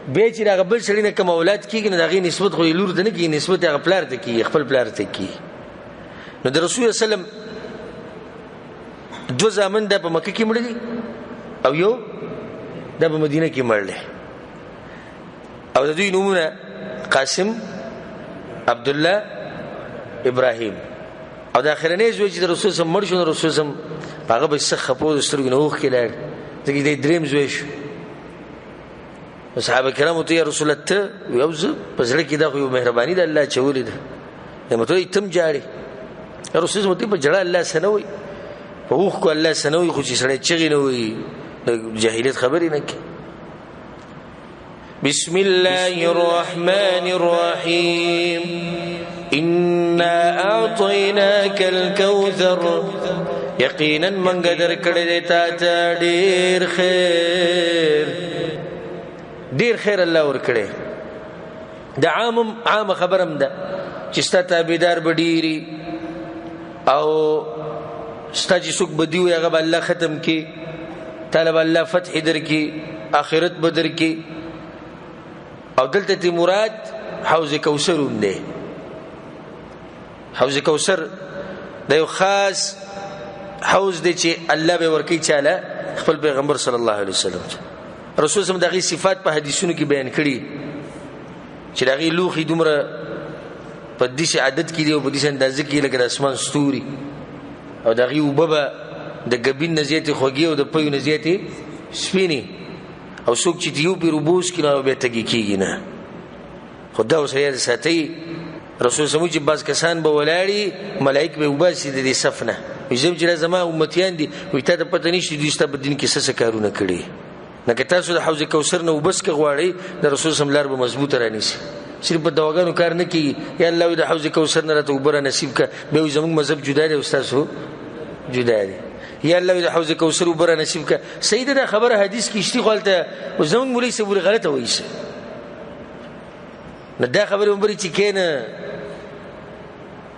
بیا چې د هغه بل سړي نه کوم اولاد کېږي نو د هغې نسبت خو یې لور ته نه کېږي، نسبت یې هغه پلار ته کېږي، خپل پلار ته کېږي. نو د رسول الله صلی الله علیه وسلم دوه زامن دا په مکه کې مړه دي او یو دا په مدینه کې مړ دی، او د دوی نومونه قاسم، عبدالله، ابراهیم. او د اخرنۍ زوی چې د رسول سم مړ شو، نو رسول سم په هغه به سخت خپه و، د سترګو نه اوښکې لاړې، ځکه دی درېیم زوی شو. نو صحابه کرامو ته یا رسول الله ته یو زه په زړه کې دا خو یو مهرباني ده الله اچولې ده، نو ته یې تم ژاړې، یا رسول الله ته په ژړا الله څه نه وایي، په اوښکو الله څه نه وایي، خو چې سړی چغې نه وایي، د جاهلیت خبرې نه کوي. بسم الله الرحمن الرحيم إنا أعطيناك الكوثر، یقینا منګ درکړې دی تا ته ډېر خیر، ډېر خیر الله ورکړی. د عام خبره هم ده چې ستا تابعدار به ډېري او ستا چې څوک بدي وي هغه به الله ختم کړي، تا له به الله فتح درکړي، آخرت به درکړي. او دلته تی مراد حوض کوثر هم دی. حوض کوثر د یو خاص حوض دی چې الله به ورکوي چاله؟ خپل پیغمبر صلی الله علیه وسلم. رسول سم د هغې صفات په حدیثونو کې بیان کړي چې د هغې لوښي دومره په داسې عدد کې دي او په داسې اندازه کې لکه د اسمان ستوري، او د هغې اوبه به د ګبین نه زیاتې خوږې او د پیو نه زیاتې سپینې، او څوک چې یو پیر اوبه وڅکي نو بیا تږی کېږي نه. خو دا ورسره یاد ساتئ، رسول سمو چې بعض کسان به ولاړي، ملایک به وباسي د دې صف نه، وایي ځم چې دا زما امتیان دي، وایي تا ته پته نشته دوی ستا په دین کې څه څه کارونه کړي. نه که تاسو د حوض کوثر نه اوبه څکه غواړئ، د رسول سم لار به مضبوطه رانیسي. صرف په دواګانو کار نه کېږي، یا الله وایي د حوض کوثر نه راته اوبه را نصیب کړه، بیا وایي زموږ مذهب جدا دی او ستاسو جدا دی، یا الله وایي د حوض کوثر اوبه را نصیب کړه. صحیح ده دا خبره حدیث کې شته، خو هلته زموږ مولوي صاحب ورې غلطه وایي. نو دا خبرې ومري چې کښېنه،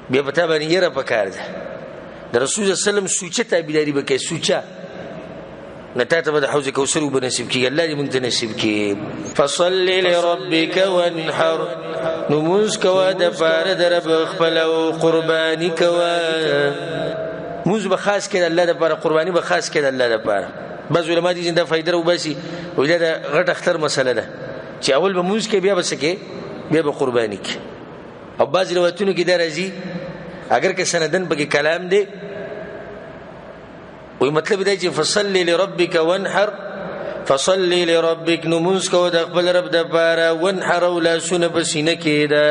بیا په تا باندې یره پکار ده. د رسول صلی الله علیه وسلم سوچه تابعداري به کوې، سوچه، نو تا ته به د حوض کوثر اوبه نصیب کېږي. الله دې موږ ته نصیب کړي. فصل لربک وانحر، نو مونځ کوه دپاره د رب خپل او قرباني کوه. مونځ به خاص کړې د الله دپاره، قرباني به خاص کړې د الله دپاره. بعض علما دي چې دا فایده راوباسي، وایي دا د غټ اختر مسله ده چې اول به مونځ کوې بیا به څه کوې، بیا به قرباني کوې. او بعض روایتونو کې دا راځي، اگر که سندن پکې کلام دی، وایي مطلب دا چې فصل لربک وانحر، فصل لربک، نو مونځ کوه د خپل رب دپاره، وانحر او لاسونه په سینه کې ده.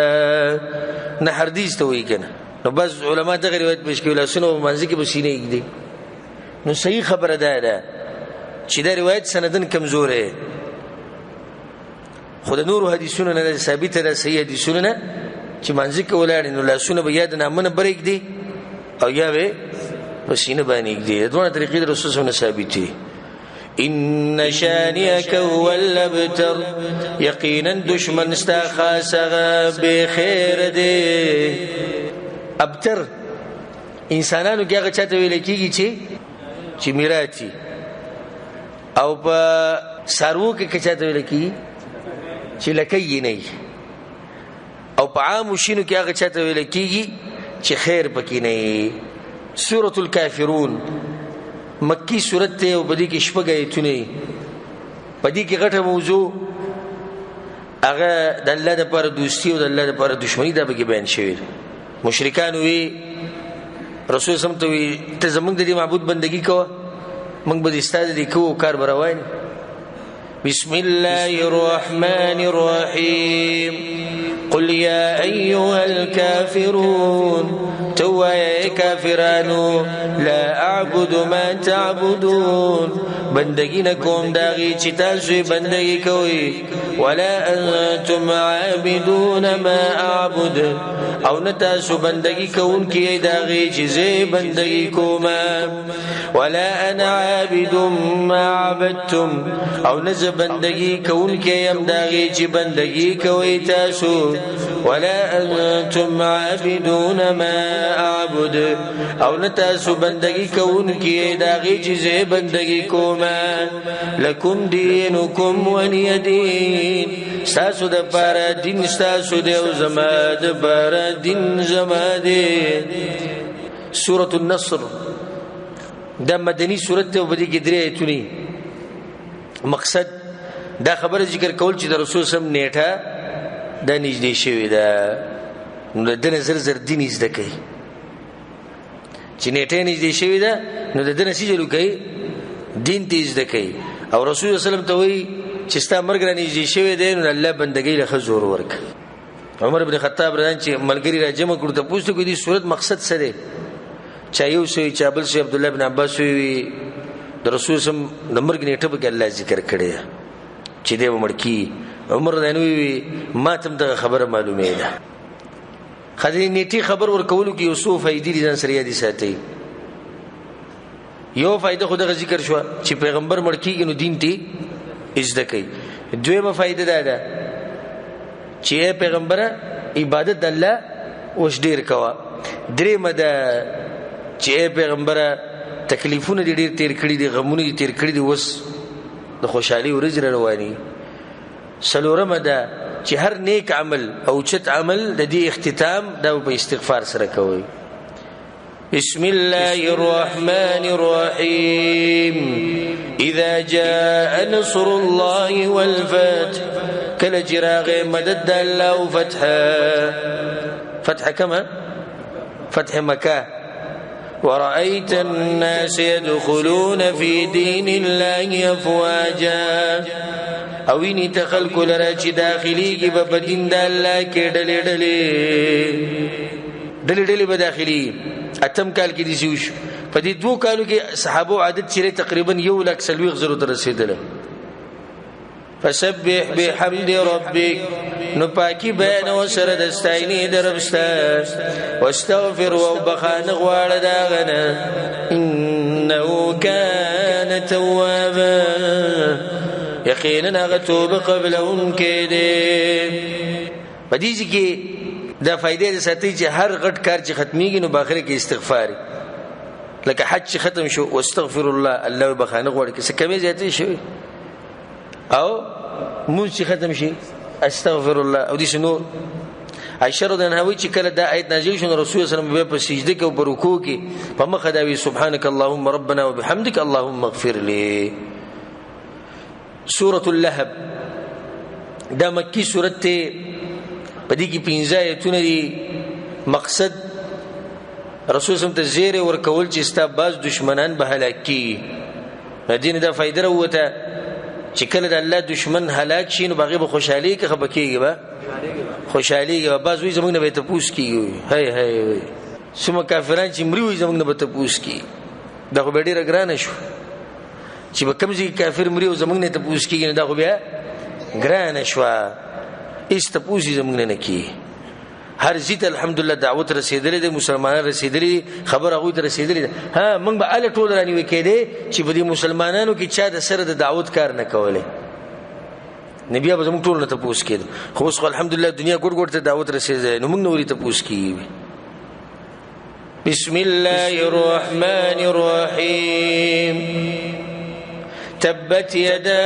نحر دیز ته وایي که نه. نو بعض علما دغه روایت پېښ کوي، لاسونه په منځ کې په سینه ږدي. نو صحیح خبره دا ده چې دا روایت سندن کمزوری، خو د نورو حدیثونو نه ده ثابته ده، صحیح حدیثونو نه چې منځ کې ولاړ نو لاسونه به یا د نامه نه بره ږدي او یا به په سینه باندې ږدي. د دواړه طریقې د رسول صلی الله علیه وسلم ثابت دي. ان شانئک هو الابتر، یقینا دشمن ستا خاص هغه بې خیره دی. ابتر انسانانو کې هغه چاته ویل کېږي چې میراثي، او په څاروو کې که چاته ویل کېږي چې لکۍ یې نه وي، او په عامو شینو کې هغه چاته ویل کېږي چې خیر پکې نه وي. سورة الکافرون مکی سورت دی او په دې کې شپږ آیتونه دي. په دې کې غټه موضوع هغه د الله دپاره دوستي او د الله دپاره دښمني دا پکې بیان شوې ده. مشرکانو وی رسول سم ته وی ته زمونږ د دې معبود بندګي کوه، موږ به دې ستا د دې کوو کار به روان. بسم الله الرحمن الرحيم قل يا أيها الكافرون، تو يا كافرانو لا أعبد ما تعبدون، بندگی نکوم داغي چې تاسو بندگی کوئ، ولا أنتم عابدون ما أعبد، او نه تاسو بندگی کوونکي داغي چې زه بندگی کوم، ولا أنا عابد ما عبدتم، او نه زه بندگی کوونکی یم داغي چې بندگی کوئ تاسو، ولا أنتم عابدون ما أعبد، او نه تاسو بندگی کوونکي داغي چې زه بندگی کوم، لکم دینکم ولی دین، ستاسو دپاره دین ستاسو دی او زما دپاره دین زما دی. سورة النصر دا مدني سورت دی او په دې کې درې آیتونه. مقصد دا خبره ذکر کول چې د رسول سم نیټه دا نږدې شوې ده، نو د ده نه زر زر دین زده کوي. چې نیټه نږدې شوې ده نو د ده نه څه چلو کوي؟ دین ته زده کوي. او رسول صلی الله علیه وسلم ته وایي چې ستا مرګ را نږدې شوی دی، نو الله بندګۍ له ښه زور ورکړه. عمر بن خطاب رضی چې ملګري را جمع کړو تپوس وکړو دې سورت مقصد څه دی؟ چا یو څه وي، چا بل څه. عبدالله بن عباس وي د رسول سم د مرګ نیټه پکې الله ذکر کړې ده چې دی به مړ کېږي. عمر رضی الله وي ما ته هم دغه خبره معلومېده. ښه د نیټې خبر ورکولو کې یو څو فایدې دي، ځان سره یادې ساتئ. یو فایده خو دغه ذکر شوه چې پیغمبر مړ کېږي نو دین ته زده کوي. دویمه فایده دا ده چې ای پیغمبره عبادت د الله اوس ډېر کوه. درېیمه ده چې ای پیغمبره تکلیفونه دې ډېر تېر کړي دي، غمونه دې تېر کړي دي، اوس د خوشحالۍ ورځې را روانې. څلورمه ده چې هر نیک عمل او چت عمل د دې اختتام دا په استغفار سره کوي. بسم الله الرحمن الرحيم. إذا جاء نصر الله والفتح، کله چې راغی مدد د الله او فتح. فتح کما فتح مکه. ورأيت الناس يدخلون في دين الله أفواجا، او ویني ته خلکو لره چې داخليږي به په دین د الله کې ډلې ډلې، ډلې ډلې به داخلي. اتم کال کې داسې وشو. په دې دوو کالو کې صحابو عدد چې تقریبا 1,40,000 ته رسېدلی. فسبح بحمد ربك، نو پاکي بیان وسره د ستاینې د رب ستا. واستغفر او بخښنه غواړه د هغه نه، انه کان توابا، یقینا هغه توبه قبلونکی دی. په دې ځای کې دا فایدې د ساتي چې هر غټ کار چې ختمېږي نو په آخر کې استغفار، لکه حج چې ختم شو واستغفر الله، الله بخښنه غواړي که څه کمې زیاتې شوې، او مونځ چې ختم شي استغفر الله، او داسې نور. عائشه رضی الله عنها وایي چې کله دا آیت نازل شو نو رسول الله صلی الله علیه وسلم بیا په سجده کې او په رکوع کې په مخه دا وایي سبحانک اللهم ربنا وبحمدک اللهم اغفر لي. سورة اللهب دا مکی سورت ته، په دې کې 5 آیتونه دي. مقصد رسول صلی الله علیه وسلم ته زیری ورکول چې ستا بعض دشمنان به هلاک کېږي. د دې نه دا فایده راووته چې کله د الله دشمن هلاک شي نو هغې به خوشحالېږي که خفه کېږي؟ به خوشحالېږي. بعض وایي زموږ نه به یې تپوس کېږي، هی هی وایي څومره کافران چې مري وایي زموږ نه به تپوس کېږي. دا خو بیا ډېره ګرانه شوه چې په کوم ځای کې کافر مري او زموږ نه تپوس کېږي، نو دا خو بیا ګرانه شوه، هېڅ تپوس یې زموږ نه نه کېږي. هر ځای ته الحمدلله دعوت رسېدلی دی، مسلمانان رسېدلي دي، خبره هغوی ته رسېدلې ده. ها موږ به هله ټول رانیوي کېدی چې په دې مسلمانانو کې چا د سره د دعوت کار نه کولی، نو بیا به زموږ ټول نه تپوس کېده. خو اوس خو الحمدلله دنیا ګوټ ګوټ ته دعوت رسېدلی، نو موږ نه ولې تپوس کېږي. بسم الله الرحمن الرحيم. تبت يدا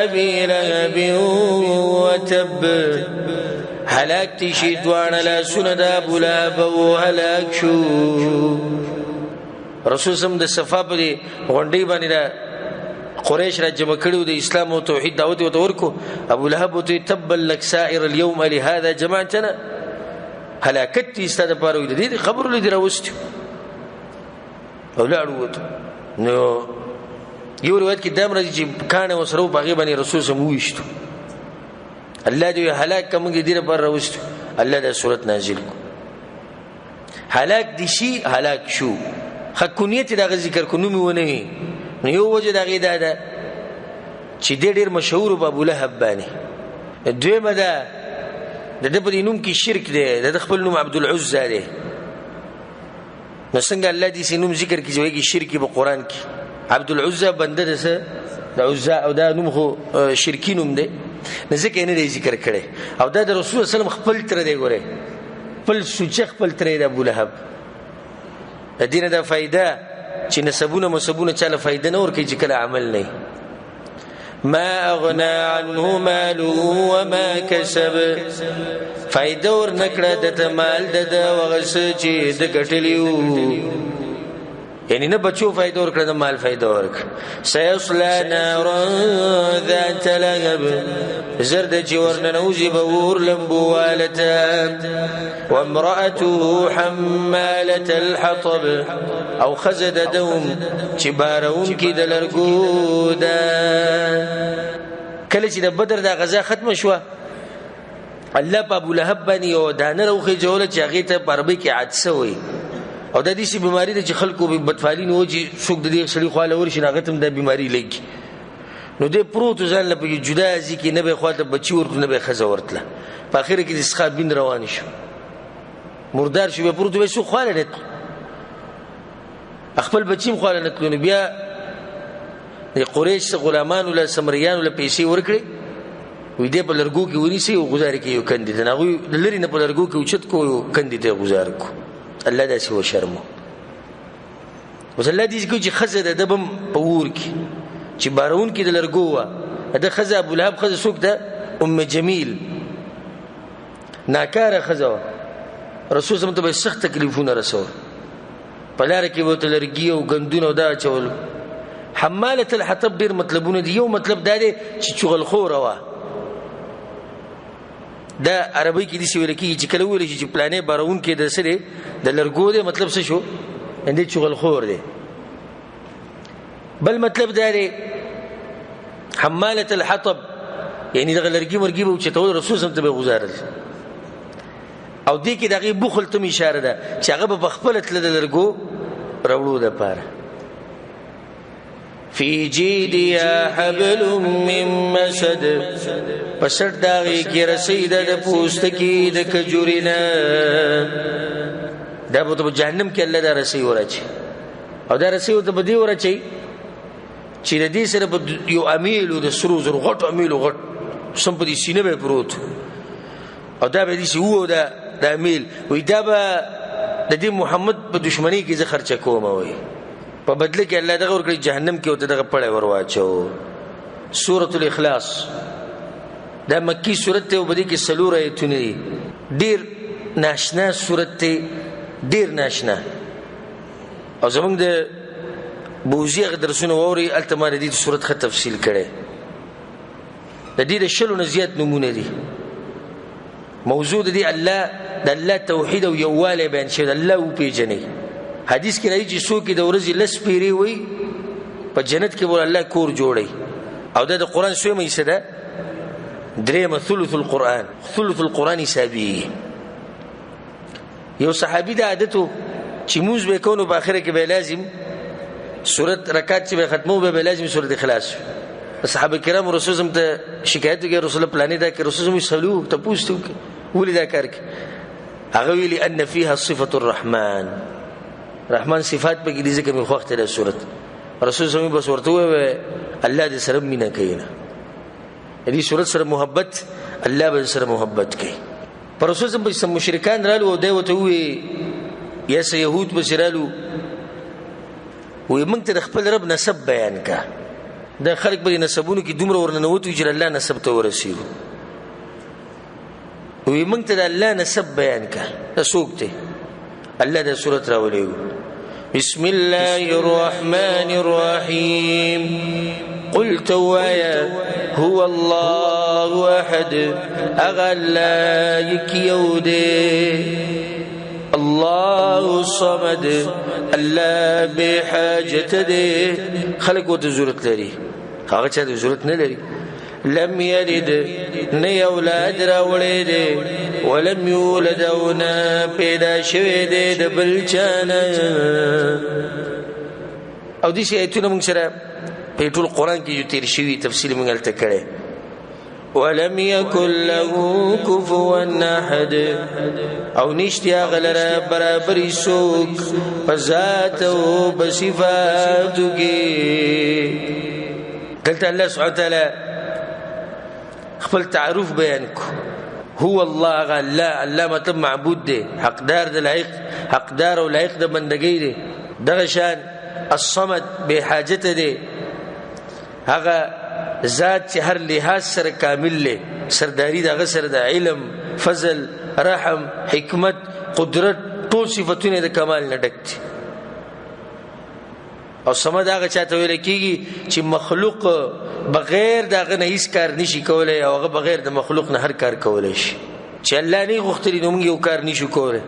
أبي لهب وتب، هلاک دي شي دواړه لاسونه د ابو لهب او هلاک شو. رسول سم د صفا په دې غونډۍ باندې د قریش را جمع کړي وو، د اسلام او توحید دعوت یې ورته ورکړو. ابو لهب ورته وویل تبا لک سائر اليوم لهذا جمعتنا، هلاکت دې ستا دپاره وي، د دې خبرو له دې راوستي او لاړ ووتو. نو یو روایت کې دا هم راځي چې کاڼی ورسره و، په هغې باندې رسول سم وویشتو. الله دې هلاک که موږ دې لپاره راوستو. الله دا سورت نازل کړو. هلاک دې شي، هلاک شو. ښه کنیت یې د هغه ذکر کړو، نوم یې ونه وي. نو یو وجه د هغې دا ده چې دی ډېر مشهور و په ابو لهب باندې. دویمه ده د ده په دې نوم کې شرک دی، د ده خپل نوم عبدالعزی دی. نو څنګه الله دې نوم ذکر کړي چې وایي کې شرک په قرآن کې؟ عبدالعزی بنده د څه؟ د عزا، او دا نوم خو شرکي نوم دی، نو ځکه یې نه دی ذکر کړی. او دا د رسول الله صلی الله علیه وسلم خپل تره دی، ګورئ خپل سوچه خپل تره دی ابو لهب. د دې نه دا فایده چې نسبونه مصبونه چا له فایده نه ورکوي چې کله عمل نه وي. ما اغنا عنه ماله وما کسب، فایده ورنکړه ده ته مال د ده او هغه څه چې ده ګټلي وو، یعنی نه بچو فایده ورکړه، نه مال فایده ورکړه. سیصلی نارا ذات لهب، زر ده چې ورننوځي به اور لمبو واله ته. وامرأته حمالة الحطب، او ښځه د ده هم چې باروونکې د لرګو ده. کله چې د بدر دا غزا ختمه شوه، الله په ابو لهب باندې یو دانه راوخېژوله چې هغې ته په عربۍ کې عدسه وایي. او دا داسې بیماري ده چې خلکو به بدفالي نه و چې څوک د دې سړي خواله ورشي نو هغه ته هم دا بیماري لګي. نو دی پروت و ځان له پکې جدا ځای کې، نه به یې خواته بچي ورتلو، نه به یې ښځه ورتله. په اخره کې د سخا بین روان شو، مردار شو، بیا پروت و، بیا څوک خواله نه تلو، خپل بچي هم خواله نه تلو. نو بیا د قریش څه غلامانو له سمریانو له پیسې ورکړې، وایي دی په لرګو کې ونیسي او غوځار یې کړي یو کندې ته. نو هغوی د لرې نه په لرګو کې اوچت کړو، یو کندې ته یې غوځار کړو. الله داسې وشرمو. اوس الله دې کوي چې ښځه د ده به هم په اور کې چې باروونکې د لرګو وه، د ده ښځه ابو لهب ښځه څوک ده؟ ام جمیل. ناکاره ښځه وه. رسول صلی ته به سخت تکلیفونه رسول، په لاره کې به ورته لرګي او ګندونه او دا اچول. حمالة الحطب ډېر مطلبونه دي. یو مطلب دا دی چې چغلخوره وه. دا عربۍ کې داسې ویل کېږي چې کله وویل شي چې پلانې باروونکی د څه دی، د لرګو دی، مطلب څه شو؟ دی چغلخور دی. بل مطلب دا دی حمالة الحطب، یعنی دغه لرګي مرګي به اوچتول، رسول صلی ته به یې غوځارل. او دې کې د هغې بخل ته هم اشاره ده چې هغه به په خپله تله د لرګو راوړو دپاره. فی جیدها حبل من مسد، په سټ د هغې کې رسۍ ده د پوستکي د کجورې نه. دا به ورته په جهنم کې الله دا رسۍ وراچوي، او دا رسۍ ورته په دې وراچوي چې د دې سره په یو امیل د سرو زرو غټ امیل، غټ سم په دې سینه به پروت، او دا به داسې وو. دا امیل وایي دا به د دې محمد په دښمنۍ کې زه خرچه کوم. وایي په بدله کې الله دغه ورکړي، جهنم کې ورته دغه پړی ورواچو. سورة الاخلاص دا مکی سورت دی او په دې کې څلور ایتونه دي. ډېر ناشنا سورت دی، ډېر ناشنا. او زموږ د بوزي هغه درسونه واورئ، هلته ما د دې سورت ښه تفصیل کړی. د دې د شلو نه زیات نومونه دي. موضوع د دې الله د الله توحید او یووالی بیان شوی دی، الله وپېژنئ. حدیث کې راځي چې څوک د ورځې لس پیرې وایي په جنت کې به الله کور جوړوي. او دا د قرآن څویمه حصه ده؟ درېیمه، ثلث القرآن. ثلث القرآن حسابېږي. یو صحابي دا عادت و چې لمونځ به یې کوو، نو په آخره کې به یې لازم سورت رکعت چې به یې ختمو به یې لازم سورت اخلاص. صحابه کرام رسول صلی ته شکایت وکړي، رسول الله پلانې دا کوي. رسول صلی سلو تپوس ته وکړي ولې دا کار کوي؟ هغه ویلي ان فیها صفة الرحمن، رحمان صفات پکې دي، ځکه مې خوښ دی دا سورت. رسول صلی بس ورته وویل الله دې سره مینه کوي نه، دې سورت سره محبت، الله به سره محبت کوي. پر رسول صلی پسې مشرکان رالو او دی ورته وویل، یا څه یهود پسې رالو، وایي موږ ته د خپل رب نسب بیان کړه. دا خلک په دې نسبونو کې دومره ورننوتو چې الله نسب ته ورسېږو. وایي موږ ته د الله نسب بیان کړه، دا څوک دی؟ الله دا سورت راولېږو. بسم الله الرحمن الرحیم. قلت وایا هو الله احد، هغه الله یک یو دی. الله الصمد، الله بې حاجته دی، خلک ورته ضرورت لري، هغه چا ته ضرورت نه لري. لم یلد، نه یې اولاد راوړی دی، ولم یولد، او نه پیدا شوی دی د بل چا نه. او داسې ایتونه موږ سره په ټول قرآن کې یو تېر شوي، تفصیل موږ هلته کړی. ولم یکن له کفوا احد، او نشته هغه لره برابري څوک په ذات او په صفاتو کې. دلته الله سبحانه وتعالی خپل تعارف بیان کو. هو الله، هغه الله، الله مطلب معبود دی، حقدار د لایق، حقدار او لایق د بندګۍ دی. دغه شان الصمد بې حاجته دی، هغه ذات چې هر لحاظ سره کامل دی، سرداری د هغه سره د علم، فضل، رحم، حکمت، قدرت، ټول صفتونه د کمال نه ډک دي. او صمد هغه چاته ویل کېږي چې مخلوق بغیر د هغه نه هیڅ کار نشي کولی، او هغه بغیر د مخلوق نه هر کار کولی شي. چې الله نه غوښتلي نو موږ یو کار نشو کولی،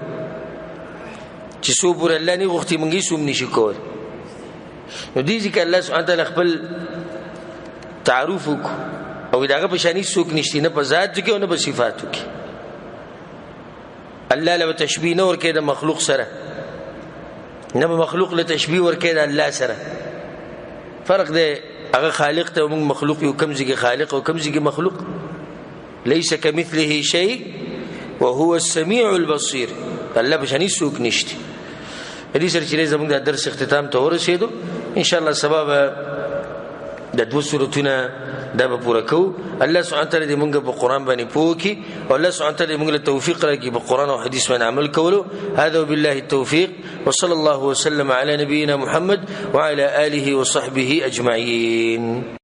چې څو پورې الله نه غوښتي موږ هیڅ هم نشو کولی. نو دې ځکه الله سبحانه وتعالی خپل تعارف وکړو، او د هغه په شان هیڅ څوک نشته، نه په ذات کې او نه په صفاتو کې. الله له تشبیه نه ورکوي د مخلوق سره، نه به مخلوق له تشبیه ورکوي د الله سره. فرق دی، هغه خالق ته موږ مخلوق یو، کوم ځای کې خالق او کوم ځای کې مخلوق. ليس كمثله شيء وهو السميع البصير. الله په شان هیڅ څوک نشته. دې سره چې زموږ د درس اختتام ته ورسېدو، ان شاء الله سبا به د دوه سورتونه دا به پوره کوو. الله سبحانه وتعالی دې موږ په قرآن باندې پوه کړي، او الله سبحانه وتعالی دې موږ له توفیق راکړي په قرآن او حدیث باندې عمل کولو. هذا وبالله التوفیق، وصلى الله وسلم على نبينا محمد وعلى آله وصحبه أجمعين.